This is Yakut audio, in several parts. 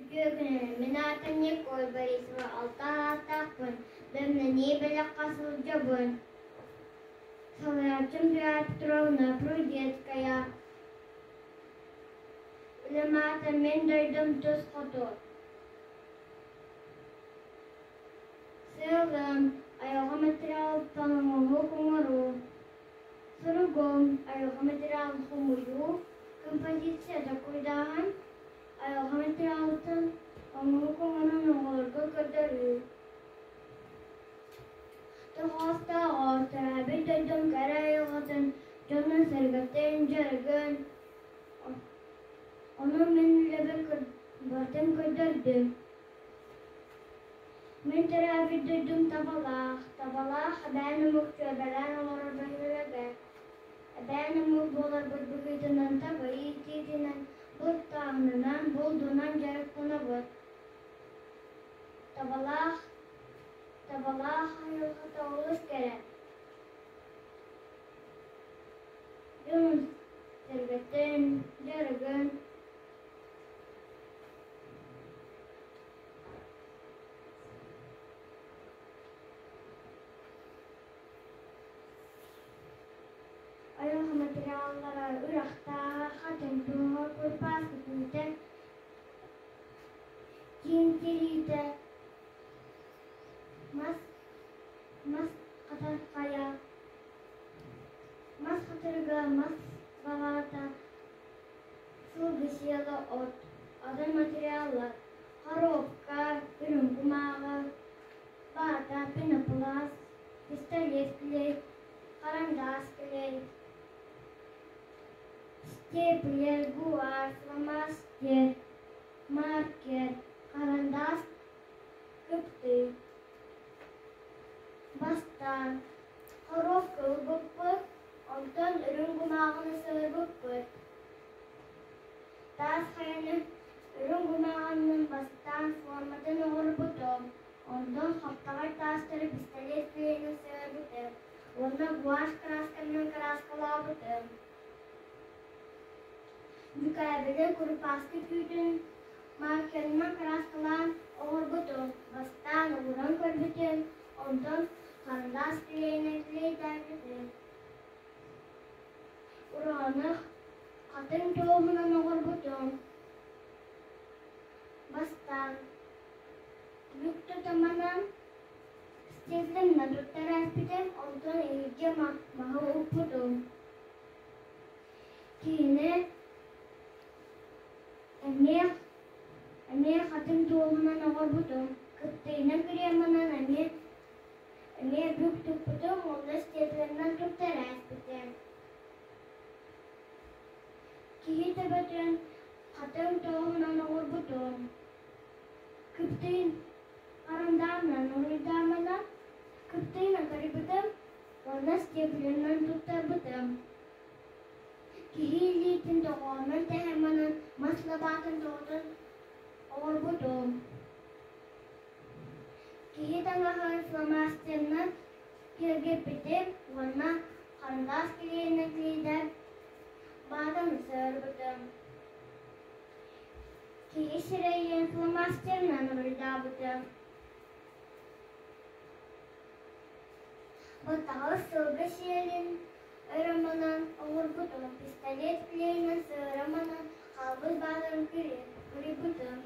Үтүө күнүнэн, мин аатым Николь Борисова, алта ааттаахпын, бэлэмнэнии бэлэххэ сылдьабын. Салайааччым Петра Петровна Прудецкая. Үлэм аата Мин дойдум тус хоту. Сыалым, айылҕа материалыттан оҥоһук оҥоруу. Суругум, айылҕа материалын хомуйуу, композиция докуйдааһын, айылҕа материалыттан оҥоһук оҥорон оҕолорго көрдөрүү. Тоҕоостооҕор төрөөбүт дойдум кэрэ айылҕатын, дьонун-сэргэтин, дьарыгын, ону мин үлэбин барытын көрдөрдүм. Мин төрөөбүт дойдум Табалаах, Табалаах эбээн омук түөлбэлээн олорор бөһүөлэгэ. Эбээн омук буоларбыт быһыытынан таба иитиитинэн, бултааһынынан, булдунан дьарыктанабыт. Табалаах, Табалаах айылҕата олус кэрэ. Дьонун-сэргэтин, дьарыгын Айылҕа материаллара үрэхтээх, хатыҥ туоһа, курпаас кутүүтэ, киин тириитэ, мас мас хатархайа, мас хатырыга, мас баҕата, сылгы сиэлэ от, атын материаллар, коробка, үрүҥ кумааҕы, баата, пенопласт, пистолет клей, харандаас клей, степлер, гуашь, фломастер, маркер, харандаас кыптый. Бастаан коробка ылбыппыт, онтон үрүҥ кумааҕыны сыһыарбыппыт. Таас хайаны үрүҥ кумааҕынан бастаан форматын оҥорбутум, онтон хаптаҕай таастары пистолет клейинэн сыһыарбытым уонна гуашь кыраасканан кырааскалаабытым. Дьүкээбили курупааскы түүтүн маркерынан кырааскалаан оҥорбутум, бастаан ууран көрбүтүм, онтон харандаас клейинэн клейдээбитим. Ураҕаны хатыҥ туоһунан оҥорбутум. Бастаан бүк тутаманан степлиннэ туттара испитим, онтон иһирдьэ маһы укпутум. Киһини эмиэ эмиэ хатыҥ туоһунан оҥорбутум, кыптыыйынан креманан эмиэ эмиэ бүк туппутум уонна степлиннэн туттара испитим. Киһи төбөтүн хатыҥ туоһунан оҥорбутум. Кыптыын харандаанынан уруйдаамана кыптыйынан кырыйбытым уонна степлиннэн туттарбытым. Киһи илиитин доҕоонун тэһэн манан мас лабаатын тоҕотон оҥорбутум. Киһи таҥаһын фломастерынан киэргэппитим уонна харандаас килиэйинэн клейдээн баатан сыһыарбытым. Киһи сирэйин фломастерынан уруйдаабытым. Баттаҕы сылгы сиэлин өрөмөнөн оҥорбутум, пистолет клейинэн сыһыарыманан хаалбыт бааларын кырыйбытым.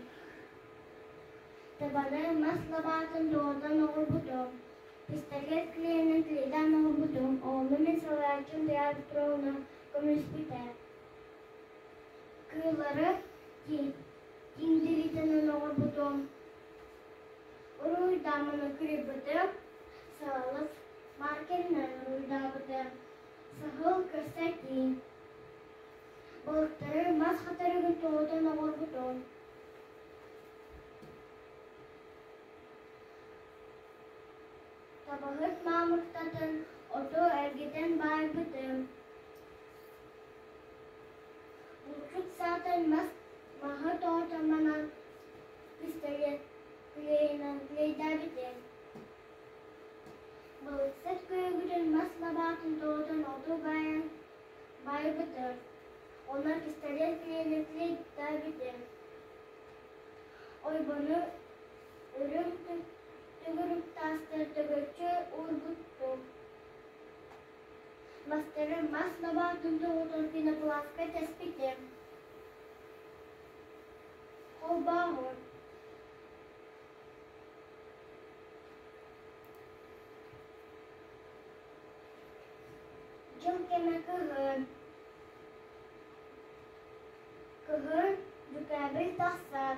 Табаны мас лабаатын тоҕутан оҥорбутум, пистолет клейинэн клейдаан оҥорбутум, ону мин салайааччым Туйаара Петровна көмөлөспүтэ. Кыыллары тииҥдиритинэн оҥорбутум, уруһуйдааммын кырыйбытым, саҕалас маркерынан уруһуйдаабытым, саһыл кырса тииҥ. Балыктары мас хатырыгын тоҕутан оҥорбутум. Табаһыт маамыктатын оту эргитэн баайбытым. Булчут саатын мас маһы тоҕотон пистолет клейинэн клейдээбитим. Балыксыт күөгүтүн мас лабаатын тоҕотон оту баайан баайбытым. Онно пистолет клейинэн клейдээбитим. Ойбону үрүҥ төгүрүк таастары төгүрүччү уурбуттум. Мастары мас лабаатын тоҕутан пенопластка тэспитим. Холбооһун Дьыл кэмэ кыһын. Кыһын дьүкээбил тахсар.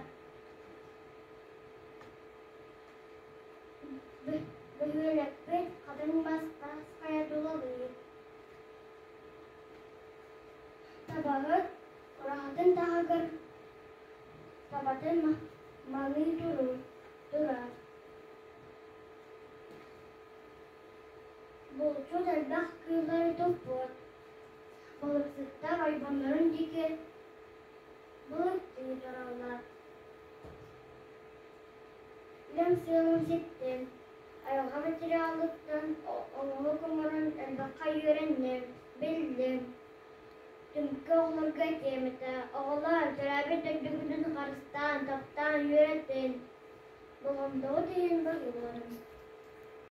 Бөһүөлэкпит хатыҥ мас таас хайа тулалыыр. Табаһыт ураһатын таһыгар табатын маныы турар. Булчут элбэх кыыллары туппут. Балыксыттар ойбоннорун диэки балыктыы тураллар. Үлэм сыалын ситтим, айылҕа материалыттан оҥоһук оҥорон элбэххэ үөрэнним, биллим. Түмүккэ оҕолорго этиэм этэ: оҕолоор, төрөөбүт дойдугутун харыстаан, таптаан үөрэтин, болҕомтоҕут иһин баһыыбаларым.